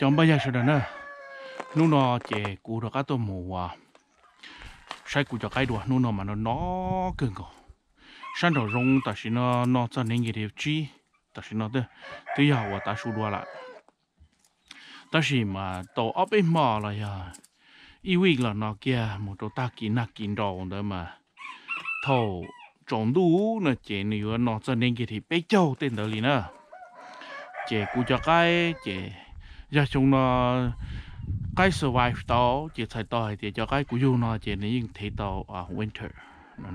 Nyob npaj yag sawv daws na, hnub no ces kuv rov qab tuaj mus ua saib kuv cov qaib dua, hnub no mas no no kawg nkaus. Sab nraum zoov tam sim no no txog negative tsib, tam sim no twb yog uas tav su dua lawm. Tab sis mas tau ob peb hmo los yog ib week los no kiag mus rau tag kis nag kis nraus ntawd mas thaum tsaus ntuj no ces nws yuav no txog negative peb caug tej ntawd li na. Ces kuv cov qaib ces yog xyoo no qaib survive tau ces txhais tau hais tias cov qaib kuv yug no ces nws yeej thev tau winter no.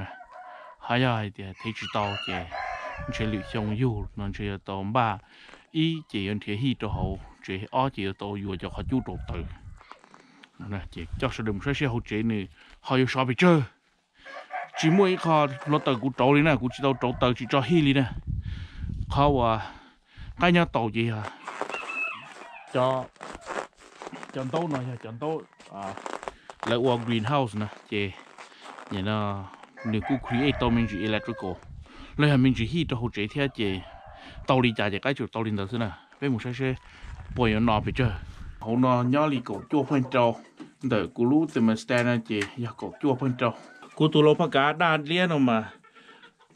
Ho yog hais tias thev tsis tau ces ntshe lwm xyoo yug no ntshe yuav tau npaj, ib ces yuav nrhiav hij rau hauv tsev, ob ces yuav tau yuav cov qhov cub rau taws. Ces coj sawv daws mus saib seb hauv tsev nws ho yuav sov pes tsawg. Tsis muaj ib qho hluav taws kuv rauv li na, kuv tsis tau rauv taws tsis tso hij li na. Qhov uas qaib nyob taus ces yog cov ntaub no yog cov ntaub lawv ua greenhouse na ces nws kuj create tau me ntsis electrical los yog me ntsis hij rau hauv tsev thiab ces tau li cas ces qaib tsuas tau li ntawd xwb na. Peb mus saib seb puas yuav no pes tsawg. Hauv no nyob li kaum cuaj pheej rau, ntawm kuv lub thermostat no ces yog kaum cuaj pheej rau. Kuv tus lau phaj kav daj liab no mas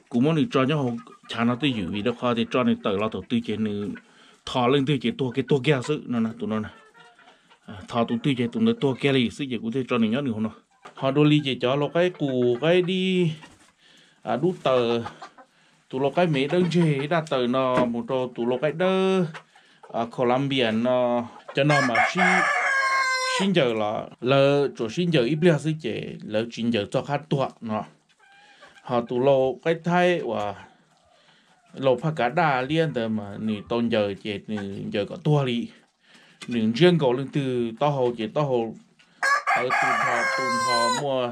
kuv muab nws tso nyob hauv chav no twj ywm vim rau qhov tias tso nws tawm los thaum twg ces nws tho leej twg ces tuag kiag tuag kiag xwb no. Tus no tho tus twg ces tus ntawd tuag kiag li xwb ces kuv thiaj tso nws nyob nws hauv no. Ho dua li ces cov lau qaib qus qaib dib dub taws, tus lau qaib me dawb ntseg daj taws no mus rau tus lau qaib dawb Colombian no, cov no mas sib ncaws los lawv tsuas sib ncaws ib pliag xwb ces lawv tsis ncaws txog qab tuag no. Ho tus lau qaib thaib uas lau phaj kav daj liab ntawd mas nws tau ncaws ces nws ncaws kom tuag li. Nws ntsiab nkaus leej twg taub hau ces taub hau tawv tu nrho tu nrho muaj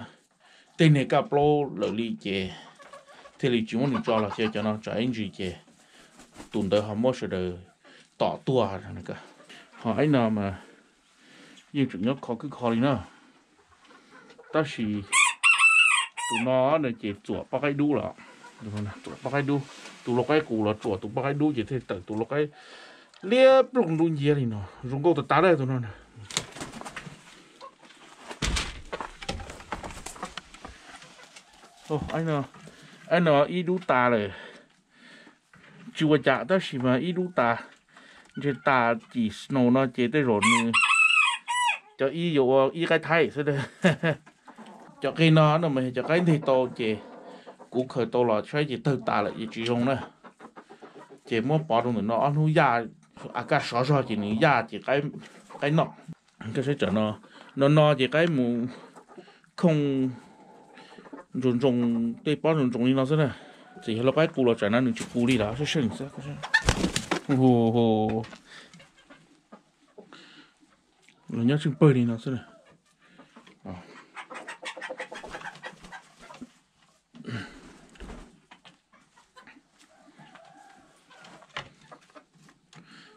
tej niag kaj plaub lawm li ces thiaj li tsis muab nws tso los xyov cov no tsam ib ntsis ces tus ntawd ho muab sawv daws tom tuaj. Ho ib no mas yeej tseem nyob kho kwb kho li na. Tab sis tus no ces txuam poj qaib dub los, txuam poj qaib dub, tus lau qaib qus los txuam tus poj qaib dub ces thiaj tawm tus lau qaib liab ploog dub nciab li no, zoo nkauj tas tas li tus no. Ib no ib dub tas lawm, tsis ua cas tab sis mas ib dub tas, ntshe tas cim snow no ces tej zaum nws cov ib yuav ua ib qaib thaib xwb. Cov qe no no mas yog cov qaib nteg tau ces kuv khaws tau los saib ces tawg tas lawm ces tsis zoo na. Ces muab pov rau ntawm no ob hnub yaj, a kaj sov zog ces nws yaj ces qaib noj. Koj saib tsam no, no no ces qaib mus khooj ntsoos ntsoos tej pob ntsoos ntsoos li no xwb na. Txawm yog lau qaib qus los tsam no nws tsis qus li lawm, seej seej xwb. Los nyob tsheej pawg li no xwb na.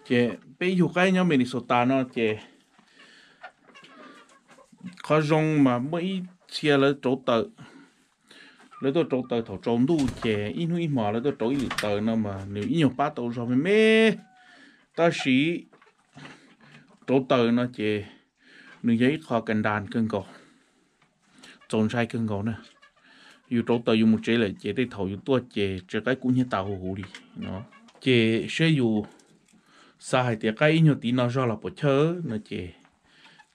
Ces peb yug qaib nyob Minnesota no ces qhov zoo mas muaj ib txhia lawv rauv taws, lawv tuaj rauv taws thaum tsaus ntuj ces ib hnub ib hmos lawv tuaj rauv ib lwm taws no mas nws ib nyuag pab tau zog me me. Tab sis rauv taws no ces nws yog ib qho kas das kawg nkaus, txaus ntshai kawg nkaus na. Yus rauv taws yus mus tsev lawm ces tej thaum yus tuaj ces tsev qaib kub hnyiab tas huv huv li no. Ces saib yus xav hais tias qaib ib nyuag tid no zog los puas chawj no ces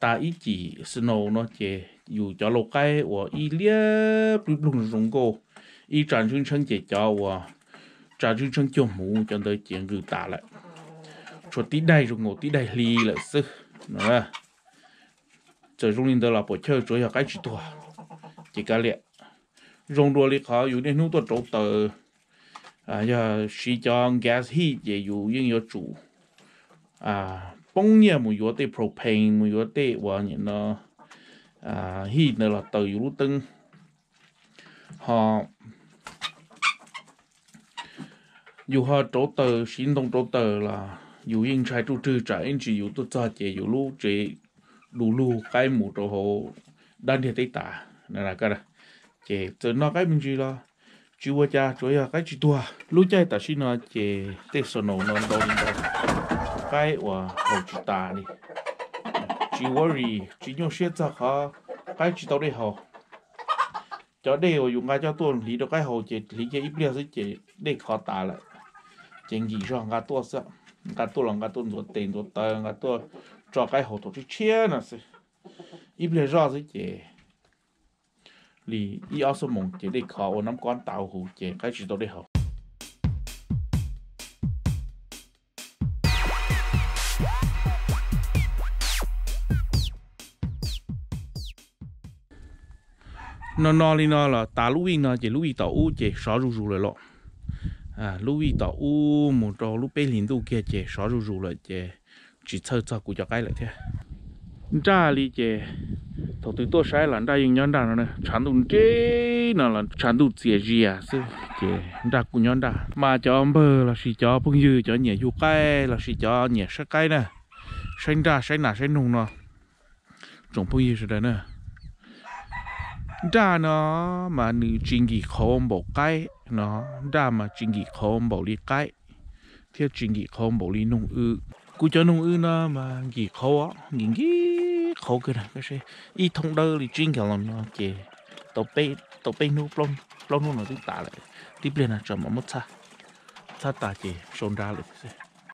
tas ib cim snow no ces yus cov lau qaib uas ib liab ploog ploog zoo nkauj, ib tsa ntsheb ntshee ces cov uas tsa ntsheb ntshee cuag hmuv cov ntawd ces nqws tas lawm. Tshuav tib daim zoo nkaus tib daim hli lawm xwb no. Txawm zoo li ntawd los puas chawj, tsuav yog qaib tsis tuag ces kav liam. Zoo dua li qhov yus niaj hnub tuaj rauv taws, yog siv cov gas heat ces yus yeej yuav tsum poob nyiaj mus yuav tej propane, mus yuav tej uas nim no heat ntawd los taws yus lub teeb. Ho yus ho rauv taws, siv ntoo rauv taws los yus yeej ntshai ruj rwg tsam ib ntsis yus tuaj txog ces yus lub tsev du lug qaib mus rau hauv dab ntiag teb tas. Ces txawm no qaib me ntsis los tsis ua cas, tsuav yog qaib tsis tuag. Lub caij tam sim no ces tej snow no ntau li ntau, qaib uas haus tsis tas li. tsis worry, tsis nyuaj siab txog qhov qaib tsis tau dej haus. Cov dej uas yus nqa coj tuaj hliv rau qaib haus ces hliv kiag ib pliag xwb ces dej khov tas lawm. Ces nkim zog nqa tuaj xwb, nqa tuaj los nqa tuaj ntxuav tes ntxuav taw, nqa tuaj tso qaib haus thaum tshiab tshiab no xwb. Ib pliag zoj xwb ces li ib ob xuab moos ces dej khov ua nab kob tau huv ces qaib tsis tau dej haus. No no li no los tas lub vij no ces lub vij tom ub ces sov zuj zus lawm los. Lub vij tom ub mus rau lub peb hlis ntuj kiag ces sov zuj zus lawm ces tsis txhawj txog kuv cov qaib lawm thiab. Nraj li ces thaum twg tuaj saib los Nraj yeej nyob nraj no, tshav ntuj nrig no los tshav ntuj txias zias xwb ces Nraj kuj nyob nraj. Mas cov npawg lossis cov phooj ywg cov nyiam yug qaib lossis cov nyiam saib qaib na, saib nraj saib nas saib noog no, tsoom phooj ywg sawv daws na, nraj no mas nws tsis nkim qhauv npaum qaib no, nraj mas tsis nkim qhauv npaum li qaib thiab tsis nkim qhauv npaum li noog wb. Kuv cov noog wb no mas nkim qhauv, nkim nkim qhauv kawg na. Ib thoob dawb li tsib nkees los no ces tau peb hnub plaub hnub no twb tas lawm, tib pliag no tseem mam muab txhab tas ces sau nra lawm.